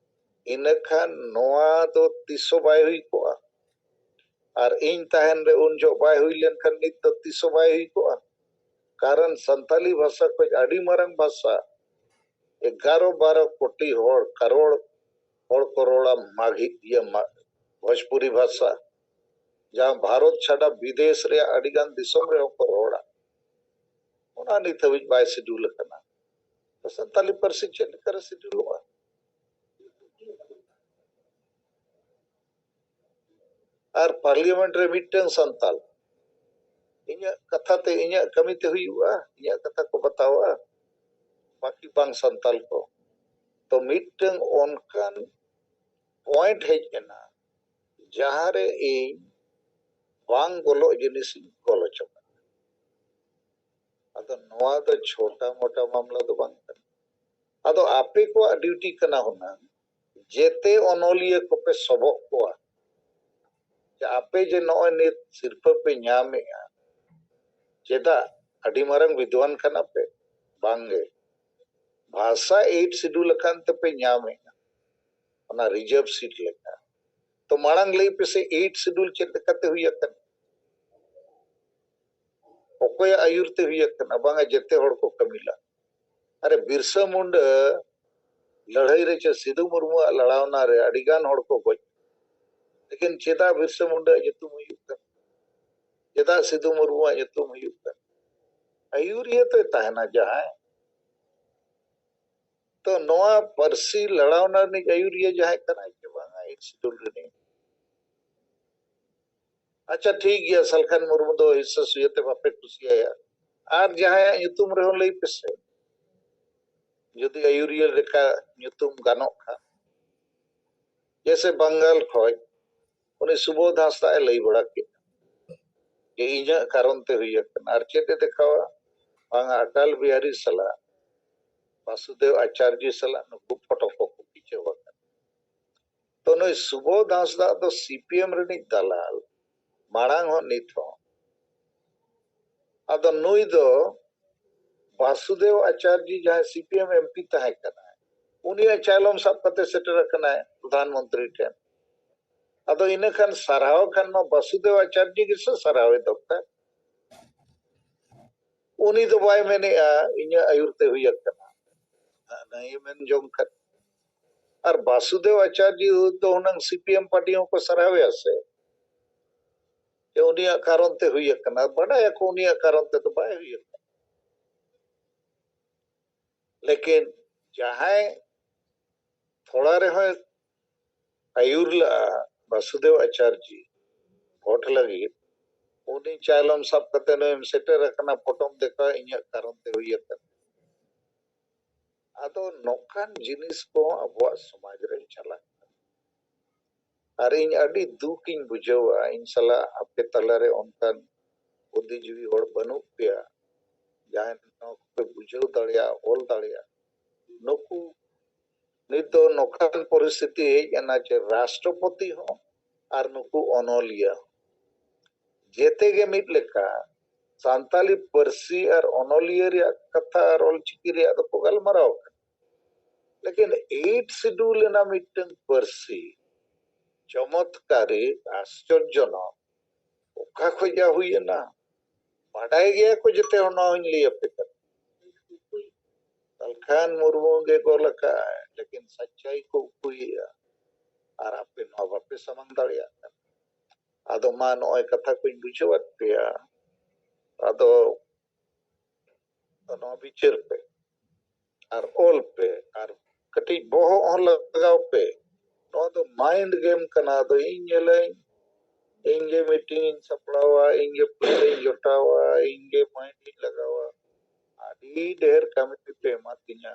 ᱤᱱᱟᱹᱠᱷᱟᱱ ᱱᱚᱣᱟ ᱫᱚ ᱛᱤᱥ ᱦᱚᱸ ᱵᱟᱭ ᱦᱩᱭ ᱠᱚᱜᱼᱟ᱾ ᱟᱨ ᱤᱧ ᱛᱟᱦᱮᱱ ᱨᱮ ᱩᱱ ᱡᱚᱦᱚᱜ ᱵᱟᱭ ᱦᱩᱭ ᱞᱮᱱᱠᱷᱟᱱ ᱱᱤᱛ ᱫᱚ ᱛᱤᱥ ᱦᱚᱸ ᱵᱟᱭ ᱦᱩᱭ ᱠᱚᱜᱼᱟ᱾ ᱠᱟᱨᱚᱱ ᱥᱟᱱᱛᱟᱞᱤ ᱵᱷᱟᱥᱟ ᱠᱷᱚᱱ ᱟᱹᱰᱤ ᱢᱟᱨᱟᱝ ᱵᱷᱟᱥᱟ, ᱮᱜᱟᱨᱚ ᱵᱟᱨᱚ ᱠᱳᱴᱤ ᱦᱚᱲ, ᱠᱟᱨᱳᱲ ᱦᱚᱲ ᱠᱚ ᱨᱚᱲᱟ ᱢᱟᱜᱷᱤ, ᱤᱭᱟᱹ, ᱢᱟ-, ᱵᱷᱳᱡᱽᱯᱩᱨᱤ ᱵᱷᱟᱥᱟ, ᱡᱟᱦᱟᱸ ᱵᱷᱟᱨᱚᱛ ᱪᱷᱟᱰᱟ ᱵᱤᱫᱮᱥ ᱨᱮᱭᱟᱜ ᱟᱹᱰᱤ ᱜᱟᱱ ᱫᱤᱥᱚᱢ ᱨᱮᱦᱚᱸ ᱠᱚ ᱨᱚᱲᱟ᱾ ᱚᱱᱟ ᱱᱤᱛ ᱦᱟᱹᱵᱤᱡ ᱵᱟᱭ ᱥᱤᱰᱩᱞ ᱟᱠᱟᱱᱟ᱾ ᱥᱟᱱᱛᱟᱞᱤ ᱯᱟᱹᱨᱥᱤ ᱪᱮᱫ ᱞᱮᱠᱟᱨᱮ ᱥᱤᱰᱩᱞᱚᱜᱼᱟ? ᱟᱨ ᱯᱟᱨᱞᱤᱭᱟᱢᱮᱱᱴ ᱨᱮ ᱢᱤᱫᱴᱟᱝ ᱥᱟᱱᱛᱟᱞ, ᱤᱧᱟᱹᱜ ᱠᱟᱛᱷᱟ ᱛᱮ, ᱤᱧᱟᱹᱜ ᱠᱟᱹᱢᱤ ᱛᱮ ᱦᱩᱭᱩᱜᱼᱟ, ᱤᱧᱟᱹᱜ ᱠᱟᱛᱷᱟ ᱠᱚ ᱵᱟᱛᱟᱣᱟ, ᱵᱟᱹᱠᱤ ᱵᱟᱝ ᱥᱟᱱᱛᱟᱞ ᱠᱚ᱾ ᱛᱚ ᱢᱤᱫᱴᱟᱝ ᱚᱱᱠᱟᱱ ᱯᱚᱭᱮᱱᱴ ᱦᱮᱡ ᱮᱱᱟ, ᱡᱟᱦᱟᱸ ᱨᱮ ᱤᱧ ᱵᱟᱝ ᱜᱚᱞᱚᱜ ᱡᱤᱱᱤᱥ ᱤᱧ ᱜᱚᱞ ᱦᱚᱪᱚ ᱠᱟᱜᱼᱟ᱾ ᱟᱫᱚ ᱱᱚᱣᱟ ᱫᱚ ᱪᱷᱳᱴᱟ ᱢᱳᱴᱟ ᱢᱟᱢᱞᱟ ᱫᱚ ᱵᱟᱝ ᱠᱟᱱᱟ᱾ ᱟᱫᱚ ᱟᱯᱮ ᱠᱚᱣᱟᱜ ᱰᱤᱭᱩᱴᱤ ᱠᱟᱱᱟ ᱦᱩᱱᱟᱹᱝ ᱡᱮᱛᱮ ᱚᱱᱚᱞᱤᱭᱟᱹ ᱠᱚᱯᱮ ᱥᱚᱵᱚᱜ ᱠᱚᱣᱟ ᱡᱮ ᱟᱯᱮ ᱡᱮ ᱱᱚᱜᱼᱚᱭ ᱱᱤᱛ ᱥᱤᱨᱯᱟᱹ ᱯᱮ ᱧᱟᱢᱮᱜᱼᱟ, ᱪᱮᱫᱟᱜ? ᱟᱹᱰᱤ ᱢᱟᱨᱟᱝ ᱵᱤᱫᱽᱣᱟᱱ ᱠᱟᱱᱟ ᱯᱮ? ᱵᱟᱝᱜᱮ᱾ ᱵᱷᱟᱥᱟ ᱮᱭᱤᱴ ᱥᱤᱰᱩᱞ ᱟᱠᱟᱱ ᱛᱮᱯᱮ ᱧᱟᱢᱮᱜᱼᱟ ᱚᱱᱟ ᱨᱤᱡᱟᱨᱵᱷ ᱥᱤᱴ ᱞᱮᱠᱟ᱾ ᱛᱚ ᱢᱟᱲᱟᱝ ᱞᱟᱹᱭ ᱯᱮᱥᱮ, ᱮᱭᱤᱴ ᱥᱤᱰᱩᱞ ᱪᱮᱫ ᱞᱮᱠᱟᱛᱮ ᱦᱩᱭ ᱟᱠᱟᱱᱟ? ᱚᱠᱚᱭᱟᱜ ᱟᱹᱭᱩᱨ ᱛᱮ ᱦᱩᱭ ᱟᱠᱟᱱᱟ? ᱵᱟᱝᱟ, ᱡᱮᱛᱮ ᱦᱚᱲ ᱠᱚ ᱠᱟᱹᱢᱤ ᱞᱟᱜ᱾ ᱟᱨᱮ, ᱵᱤᱨᱥᱟ ᱢᱩᱱᱰᱟ ᱞᱟᱹᱲᱦᱟᱹᱭ ᱨᱮ ᱪᱮ ᱥᱤᱫᱩ ᱢᱩᱨᱢᱩᱣᱟᱜ ᱞᱟᱲᱟᱣᱱᱟ ᱨᱮ ᱟᱹᱰᱤ ᱜᱟᱱ ᱦᱚᱲ ᱠᱚ ᱜᱚᱡ᱾ ᱞᱮᱠᱤᱱ ᱪᱮᱫᱟᱜ ᱵᱤᱨᱥᱟ ᱢᱩᱱᱰᱟᱣᱟᱜ ᱧᱩᱛᱩᱢ ᱦᱩᱭᱩᱜ ᱠᱟᱱᱟ? ᱪᱮᱫᱟᱜ ᱥᱤᱫᱩ ᱢᱩᱨᱢᱩᱣᱟᱜ ᱧᱩᱛᱩᱢ ᱦᱩᱭᱩᱜ ᱠᱟᱱᱟ? ᱟᱹᱭᱩᱨᱤᱭᱟᱹ ᱛᱚᱭ ᱛᱟᱦᱮᱱᱟ ᱡᱟᱦᱟᱸᱭ᱾ ᱛᱚ ᱱᱚᱣᱟ ᱯᱟᱹᱨᱥᱤ ᱞᱟᱲᱟᱣᱱᱟ ᱨᱤᱱᱤᱡ ᱟᱹᱭᱩᱨᱤᱭᱟᱹ ᱡᱟᱦᱟᱸᱭ ᱠᱟᱱᱟᱭ ᱪᱮ ᱵᱟᱝᱟ, ᱮᱭᱤᱴ ᱥᱤᱰᱩᱞ ᱨᱤᱱᱤᱡ? ᱟᱪᱪᱷᱟ, ᱴᱷᱤᱠ ᱜᱮᱭᱟ, ᱥᱟᱞᱠᱷᱟᱱ ᱢᱩᱨᱢᱩ ᱫᱚ ᱦᱤᱥᱟᱹ ᱥᱩᱭᱟᱹ ᱛᱮ ᱵᱟᱯᱮ ᱠᱩᱥᱤᱭᱟᱭᱟ᱾ ᱟᱨ ᱡᱟᱦᱟᱸᱭᱟᱜ ᱧᱩᱛᱩᱢ ᱨᱮᱦᱚᱸ ᱞᱟᱹᱭ ᱯᱮᱥᱮ, ᱡᱩᱫᱤ ᱟᱹᱭᱩᱨᱤᱭᱟᱹ ᱞᱮᱠᱟ ᱧᱩᱛᱩᱢ ᱜᱟᱱᱚᱜ ᱠᱷᱟᱱ᱾ ᱡᱮᱭᱥᱮ ᱵᱟᱝᱜᱟᱞ ᱠᱷᱚᱡ ᱩᱱᱤ ᱥᱩᱵᱳᱫᱷ ᱦᱟᱸᱥᱫᱟ ᱮ ᱞᱟᱹᱭ ᱵᱟᱲᱟ ᱠᱮᱫᱟ ᱡᱮ ᱤᱧᱟᱹᱜ ᱠᱟᱨᱚᱱ ᱛᱮ ᱦᱩᱭ ᱟᱠᱟᱱᱟ᱾ ᱟᱨ ᱪᱮᱫ ᱮ ᱫᱮᱠᱷᱟᱣᱟ? ᱵᱟᱝᱟ, ᱟᱴᱟᱞ ᱵᱤᱦᱟᱨᱤ ᱥᱟᱞᱟᱜ, ᱵᱟᱥᱩᱫᱮᱵ ᱟᱪᱟᱨᱡᱤ ᱥᱟᱞᱟᱜ ᱱᱩᱠᱩ ᱯᱷᱳᱴᱳ ᱠᱚᱠᱚ ᱠᱷᱤᱪᱟᱹᱣ ᱟᱠᱟᱫᱟ᱾ ᱛᱚ ᱱᱩᱭ ᱥᱩᱵᱳᱫᱷ ᱦᱟᱸᱥᱫᱟ ᱫᱚ ᱥᱤᱯᱤᱮᱢ ᱨᱤᱱᱤᱡ ᱫᱟᱞᱟᱞ ᱢᱟᱲᱟᱝ ᱦᱚᱸ ᱱᱤᱛ ᱦᱚᱸ᱾ ᱟᱫᱚ ᱱᱩᱭ ᱫᱚ ᱵᱟᱥᱩᱫᱮᱵ ᱟᱪᱟᱨᱡᱤ ᱡᱟᱦᱟᱸᱭ ᱥᱤᱯᱤᱮᱢ ᱮᱢᱯᱤ ᱛᱟᱦᱮᱸ ᱠᱟᱱᱟᱭ, ᱩᱱᱤᱭᱟᱜ ᱪᱟᱭᱞᱚᱢ ᱥᱟᱵ ᱠᱟᱛᱮ ᱥᱮᱴᱮᱨ ᱟᱠᱟᱱᱟᱭ ᱯᱨᱚᱫᱷᱟᱱ ᱢᱚᱱᱛᱨᱤ ᱴᱷᱮᱱ᱾ ᱟᱫᱚ ᱤᱱᱟᱹ ᱠᱷᱟᱱ ᱥᱟᱨᱦᱟᱣ ᱠᱷᱟᱱ ᱢᱟ ᱵᱟᱥᱩᱫᱮᱵ ᱟᱪᱟᱨᱡᱤ ᱜᱮᱥᱮ ᱥᱟᱨᱦᱟᱣᱮ ᱫᱚᱨᱠᱟᱨ᱾ ᱩᱱᱤ ᱫᱚ ᱵᱟᱭ ᱢᱮᱱᱮᱜᱼᱟ ᱤᱧᱟᱹᱜ ᱟᱹᱭᱩᱨ ᱛᱮ ᱦᱩᱭ ᱟᱠᱟᱱᱟ, ᱱᱟᱹᱭᱮ ᱢᱮᱱ ᱡᱚᱝ ᱠᱷᱟᱱ᱾ ᱟᱨ ᱵᱟᱥᱩᱫᱮᱵ ᱟᱪᱟᱨᱡᱤ ᱫᱚ ᱦᱩᱱᱟᱹᱝ ᱥᱤᱯᱤᱮᱢ ᱯᱟᱨᱴᱤ ᱦᱚᱸᱠᱚ ᱥᱟᱨᱦᱟᱣᱮᱭᱟ ᱥᱮ, ᱡᱮ ᱩᱱᱤᱭᱟᱜ ᱠᱟᱨᱚᱱ ᱛᱮ ᱦᱩᱭ ᱟᱠᱟᱱᱟ᱾ ᱵᱟᱰᱟᱭᱟᱠᱚ ᱩᱱᱤᱭᱟᱜ ᱠᱟᱨᱚᱱ ᱛᱮᱫᱚ ᱵᱟᱭ ᱦᱩᱭ ᱟᱠᱟᱱᱟ᱾ ᱞᱮᱠᱤᱱ ᱡᱟᱦᱟᱸᱭ ᱛᱷᱚᱲᱟ ᱨᱮᱦᱚᱸᱭ ᱟᱹᱭᱩᱨ ᱞᱟᱜᱼᱟ ᱵᱟᱥᱩᱫᱮᱵ ᱟᱪᱟᱨᱡᱤ ᱵᱷᱳᱴ ᱞᱟᱹᱜᱤᱫ, ᱩᱱᱤ ᱪᱟᱭᱞᱚᱢ ᱥᱟᱵ ᱠᱟᱛᱮ ᱱᱩᱭᱮᱢ ᱥᱮᱴᱮᱨ ᱟᱠᱟᱱᱟ, ᱯᱷᱳᱴᱳᱢ ᱫᱮᱠᱷᱟᱣᱟ, ᱤᱧᱟᱹᱜ ᱠᱟᱨᱚᱱ ᱛᱮ ᱦᱩᱭ ᱟᱠᱟᱱᱟ᱾ ᱟᱫᱚ ᱱᱚᱝᱠᱟᱱ ᱡᱤᱱᱤᱥ ᱠᱚᱦᱚᱸ ᱟᱵᱚᱣᱟᱜ ᱥᱚᱢᱟᱡᱽ ᱨᱮ ᱪᱟᱞᱟᱜ ᱠᱟᱱᱟ᱾ ᱟᱨ ᱤᱧ ᱟᱹᱰᱤ ᱫᱩᱠ ᱤᱧ ᱵᱩᱡᱷᱟᱹᱣᱟ, ᱤᱧ ᱥᱟᱞᱟᱜ ᱟᱯᱮ ᱛᱟᱞᱟᱨᱮ ᱚᱱᱠᱟᱱ ᱵᱩᱫᱽᱫᱷᱤᱡᱤᱵᱤ ᱦᱚᱲ ᱵᱟᱹᱱᱩᱜ ᱯᱮᱭᱟ, ᱡᱟᱦᱟᱸᱭ ᱱᱚᱣᱟ ᱠᱚᱯᱮ ᱵᱩᱡᱷᱟᱹᱣ ᱫᱟᱲᱮᱭᱟᱜᱼᱟ, ᱚᱞ ᱫᱟᱲᱮᱭᱟᱜᱼᱟ᱾ ᱱᱩᱠᱩ ᱱᱤᱛ ᱫᱚ ᱱᱚᱝᱠᱟᱱ ᱯᱚᱨᱤᱥᱛᱷᱤᱛᱤ ᱦᱮᱡ ᱮᱱᱟ ᱡᱮ ᱨᱟᱥᱴᱨᱚᱯᱚᱛᱤ ᱦᱚᱸ ᱟᱨ ᱱᱩᱠᱩ ᱚᱱᱚᱞᱤᱭᱟᱹ ᱦᱚᱸ ᱡᱮᱛᱮ ᱜᱮ ᱢᱤᱫ ᱞᱮᱠᱟ ᱥᱟᱱᱛᱟᱞᱤ ᱯᱟᱹᱨᱥᱤ ᱟᱨ ᱚᱱᱚᱞᱤᱭᱟᱹ ᱨᱮᱭᱟᱜ ᱠᱟᱛᱷᱟ ᱟᱨ ᱚᱞᱪᱤᱠᱤ ᱨᱮᱭᱟᱜ ᱫᱚᱠᱚ ᱜᱟᱞᱢᱟᱨᱟᱣ ᱠᱟᱱᱟ᱾ ᱞᱮᱠᱤᱱ ᱮᱭᱤᱴ ᱥᱤᱰᱩᱞ ᱨᱮᱱᱟᱜ ᱢᱤᱫᱴᱟᱝ ᱯᱟᱹᱨᱥᱤ ᱪᱚᱢᱚᱛᱠᱟᱨᱤ, ᱟᱥᱪᱚᱨᱡᱚᱱᱚᱠ, ᱚᱠᱟ ᱠᱷᱚᱡ ᱦᱩᱭ ᱮᱱᱟ? ᱵᱟᱰᱟᱭ ᱜᱮᱭᱟ ᱠᱚ ᱡᱮᱛᱮ ᱦᱚᱲ, ᱱᱚᱣᱟ ᱦᱚᱧ ᱞᱟᱹᱭ ᱟᱯᱮ ᱠᱟᱱᱟ᱾ ᱥᱟᱞᱠᱷᱟᱱ ᱢᱩᱨᱢᱩ ᱜᱮ ᱜᱚᱞ ᱟᱠᱟᱫᱼᱟᱭ, ᱞᱮᱠᱤᱱ ᱥᱟᱪᱟᱭ ᱠᱚ ᱩᱠᱩᱭᱮᱫᱼᱟ ᱟᱨ ᱟᱯᱮ ᱱᱚᱣᱟ ᱵᱟᱯᱮ ᱥᱟᱢᱟᱝ ᱫᱟᱲᱮᱭᱟᱜ ᱠᱟᱱᱟ᱾ ᱟᱫᱚ ᱢᱟ ᱱᱚᱜᱼᱚᱭ ᱠᱟᱛᱷᱟ ᱠᱚᱧ ᱵᱩᱡᱷᱟᱹᱣᱟᱫ ᱯᱮᱭᱟ, ᱟᱫᱚ ᱱᱚᱣᱟ ᱵᱤᱪᱟᱹᱨ ᱯᱮ ᱟᱨ ᱚᱞ ᱯᱮ ᱟᱨ ᱠᱟᱹᱴᱤᱡ ᱵᱚᱦᱚᱜ ᱦᱚᱸ ᱞᱟᱜᱟᱣ ᱯᱮ᱾ ᱱᱚᱣᱟ ᱫᱚ ᱢᱟᱭᱤᱱᱰ ᱜᱮᱢ ᱠᱟᱱᱟ᱾ ᱟᱫᱚ ᱤᱧ ᱧᱮᱞᱟᱹᱧ, ᱤᱧ ᱜᱮ ᱢᱤᱴᱤᱝ ᱤᱧ ᱥᱟᱯᱲᱟᱣᱟ, ᱤᱧ ᱜᱮ ᱯᱩᱭᱥᱟᱹᱧ ᱡᱚᱴᱟᱣᱟ, ᱤᱧ ᱜᱮ ᱢᱟᱭᱤᱱᱰ ᱤᱧ ᱞᱟᱜᱟᱣᱟ, ᱟᱹᱰᱤ ᱰᱷᱮᱨ ᱠᱟᱹᱢᱤ ᱯᱮ ᱮᱢᱟ ᱫᱤᱧᱟ᱾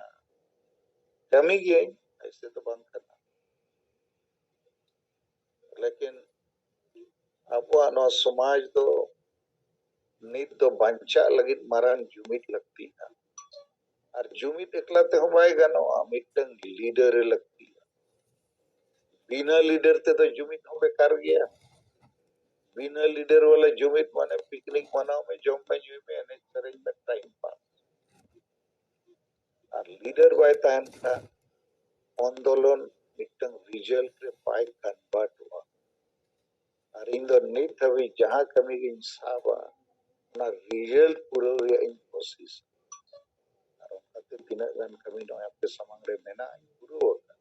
ᱠᱟᱹᱢᱤ ᱜᱤᱭᱟᱹᱧ, ᱮᱭᱥᱮ ᱫᱚ ᱵᱟᱝ ᱠᱟᱱᱟ᱾ ᱞᱮᱠᱤᱱ ᱟᱵᱚᱣᱟᱜ ᱱᱚᱣᱟ ᱥᱚᱢᱟᱡᱽ ᱫᱚ ᱱᱤᱛ ᱫᱚ ᱵᱟᱧᱪᱟᱜ ᱞᱟᱹᱜᱤᱫ ᱢᱟᱨᱟᱝ ᱡᱩᱢᱤᱫ ᱞᱟᱹᱠᱛᱤᱜᱼᱟ᱾ ᱟᱨ ᱡᱩᱢᱤᱫ ᱮᱠᱞᱟ ᱛᱮᱦᱚᱸ ᱵᱟᱭ ᱜᱟᱱᱚᱜᱼᱟ, ᱢᱤᱫᱴᱟᱝ ᱞᱤᱰᱟᱨ ᱮ ᱞᱟᱹᱠᱛᱤᱜᱼᱟ᱾ ᱵᱤᱱᱟᱹ ᱞᱤᱰᱟᱨ ᱛᱮᱫᱚ ᱡᱩᱢᱤᱫ ᱦᱚᱸ ᱵᱮᱠᱟᱨ ᱜᱮᱭᱟ᱾ ᱵᱤᱱᱟᱹ ᱞᱤᱰᱟᱨ ᱣᱟᱞᱟ ᱡᱩᱢᱤᱫ ᱢᱟᱱᱮ ᱯᱤᱠᱱᱤᱠ ᱢᱟᱱᱟᱣ ᱢᱮ, ᱡᱚᱢ ᱢᱮ, ᱧᱩᱭ ᱢᱮ, ᱮᱱᱮᱡ ᱥᱮᱨᱮᱧ ᱢᱮ, ᱴᱟᱭᱤᱢ ᱯᱟᱥ᱾ ᱟᱨ ᱞᱤᱰᱟᱨ ᱵᱟᱭ ᱛᱟᱦᱮᱱ ᱠᱷᱟᱱ ᱟᱱᱫᱳᱞᱚᱱ ᱢᱤᱫᱴᱟᱝ ᱨᱤᱡᱟᱞᱴ ᱨᱮ ᱵᱟᱭ ᱠᱚᱱᱵᱷᱟᱨᱴᱚᱜᱼᱟ᱾ ᱟᱨ ᱤᱧ ᱫᱚ ᱱᱤᱛ ᱦᱟᱹᱵᱤᱡ ᱡᱟᱦᱟᱸ ᱠᱟᱹᱢᱤ ᱜᱤᱧ ᱥᱟᱵᱟ, ᱚᱱᱟ ᱨᱤᱡᱟᱞᱴ ᱯᱩᱨᱟᱹᱣ ᱨᱮᱭᱟᱜ ᱤᱧ ᱠᱳᱥᱤᱥ᱾ ᱟᱨ ᱚᱱᱠᱟᱛᱮ ᱛᱤᱱᱟᱹᱜ ᱜᱟᱱ ᱠᱟᱹᱢᱤ ᱱᱚᱜᱼᱚᱭ ᱟᱯᱮ ᱥᱟᱢᱟᱝ ᱨᱮ ᱢᱮᱱᱟᱜᱼᱟ, ᱤᱧ ᱯᱩᱨᱟᱹᱣ ᱟᱠᱟᱫᱟ᱾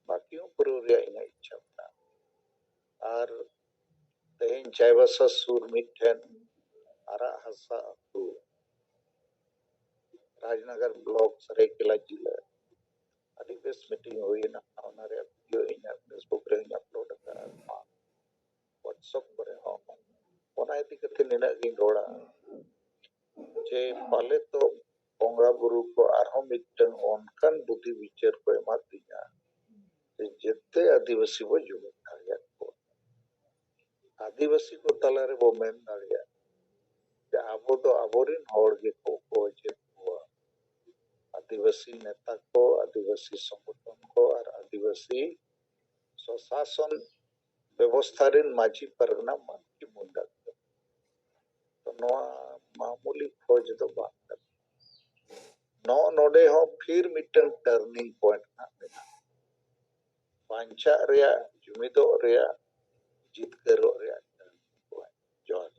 ᱵᱟᱹᱠᱤ ᱦᱚᱸ ᱯᱩᱨᱟᱹᱣ ᱨᱮᱭᱟᱜ ᱤᱧᱟᱹᱜ ᱤᱪᱪᱷᱟ ᱢᱮᱱᱟᱜᱼᱟ᱾ ᱟᱨ ᱛᱮᱦᱮᱧ ᱪᱟᱭᱵᱟᱥᱟ ᱥᱩᱨ ᱢᱤᱫᱴᱷᱮᱱ ᱟᱨᱟᱜ ᱦᱟᱥᱟ ᱟᱹᱛᱩ, ᱨᱟᱡᱽᱱᱚᱜᱚᱨ ᱵᱞᱚᱠ, ᱥᱟᱹᱨᱟᱹᱭᱠᱮᱞᱟ ᱡᱤᱞᱟᱹ, ᱟᱹᱰᱤ ᱵᱮᱥ ᱢᱤᱴᱤᱝ ᱦᱩᱭᱮᱱᱟ᱾ ᱚᱱᱟ ᱨᱮᱭᱟᱜ ᱵᱷᱤᱰᱤᱭᱳ ᱤᱧ ᱯᱷᱮᱥᱵᱩᱠ ᱨᱮᱧ ᱟᱯᱞᱳᱰ ᱟᱠᱟᱫᱼᱟ, ᱱᱚᱣᱟ ᱣᱟᱴᱥᱮᱯ ᱠᱚᱨᱮ ᱦᱚᱸ᱾ ᱚᱱᱟ ᱤᱫᱤ ᱠᱟᱛᱮ ᱱᱤᱱᱟᱹᱜ ᱜᱤᱧ ᱨᱚᱲᱟ ᱡᱮ ᱯᱟᱞᱮ ᱛᱚ ᱵᱚᱸᱜᱟ ᱵᱩᱨᱩ ᱠᱚ ᱟᱨᱦᱚᱸ ᱢᱤᱫᱴᱟᱝ ᱚᱱᱠᱟᱱ ᱵᱩᱫᱷᱤ ᱵᱤᱪᱟᱹᱨ ᱠᱚ ᱮᱢᱟ ᱫᱤᱧᱟ ᱡᱮ ᱡᱮᱛᱮ ᱟᱹᱫᱤᱵᱟᱹᱥᱤ ᱵᱚ ᱡᱩᱢᱤᱫ ᱫᱟᱲᱮᱭᱟᱜᱼᱟ᱾ ᱟᱹᱫᱤᱵᱟᱹᱥᱤ ᱠᱚ ᱛᱟᱞᱟ ᱨᱮᱵᱚ ᱢᱮᱱ ᱫᱟᱲᱮᱭᱟᱜᱼᱟ ᱡᱮ ᱟᱵᱚ ᱫᱚ ᱟᱵᱚᱨᱮᱱ ᱦᱚᱲ ᱜᱮᱠᱚ ᱜᱚᱡᱮᱫ ᱠᱚᱣᱟ᱾ ᱟᱹᱫᱤᱵᱟᱹᱥᱤ ᱱᱮᱛᱟ ᱠᱚ, ᱟᱹᱫᱤᱵᱟᱹᱥᱤ ᱥᱚᱝᱜᱚᱴᱷᱚᱱ ᱠᱚ ᱟᱨ ᱟᱹᱫᱤᱵᱟᱹᱥᱤ ᱥᱚᱥᱟᱥᱚᱱ ᱵᱮᱵᱚᱥᱛᱷᱟ ᱨᱮᱱ ᱢᱟᱹᱡᱷᱤ ᱯᱟᱨᱜᱟᱱᱟ ᱢᱟᱹᱡᱷᱤ ᱢᱩᱱᱰᱟ ᱠᱚ᱾ ᱛᱚ ᱱᱚᱣᱟ ᱢᱟᱢᱩᱞᱤ ᱠᱷᱚᱡᱽ ᱫᱚ ᱵᱟᱝ ᱠᱟᱱᱟ᱾ ᱱᱚᱜᱼᱚ ᱱᱚᱰᱮ ᱦᱚᱸ ᱯᱷᱤᱨ ᱢᱤᱫᱴᱟᱝ ᱴᱟᱨᱱᱤᱝ ᱯᱚᱭᱮᱱᱴ ᱦᱟᱸᱜ ᱢᱮᱱᱟᱜᱼᱟ, ᱵᱟᱧᱪᱟᱜ ᱨᱮᱭᱟᱜ, ᱡᱩᱢᱤᱫᱚᱜ ᱨᱮᱭᱟᱜ, ᱡᱤᱛᱠᱟᱹᱨᱚᱜ ᱨᱮᱭᱟᱜ ᱴᱟᱨᱱᱤᱝ ᱯᱚᱭᱮᱱᱴ᱾ ᱡᱚᱦᱟᱨ᱾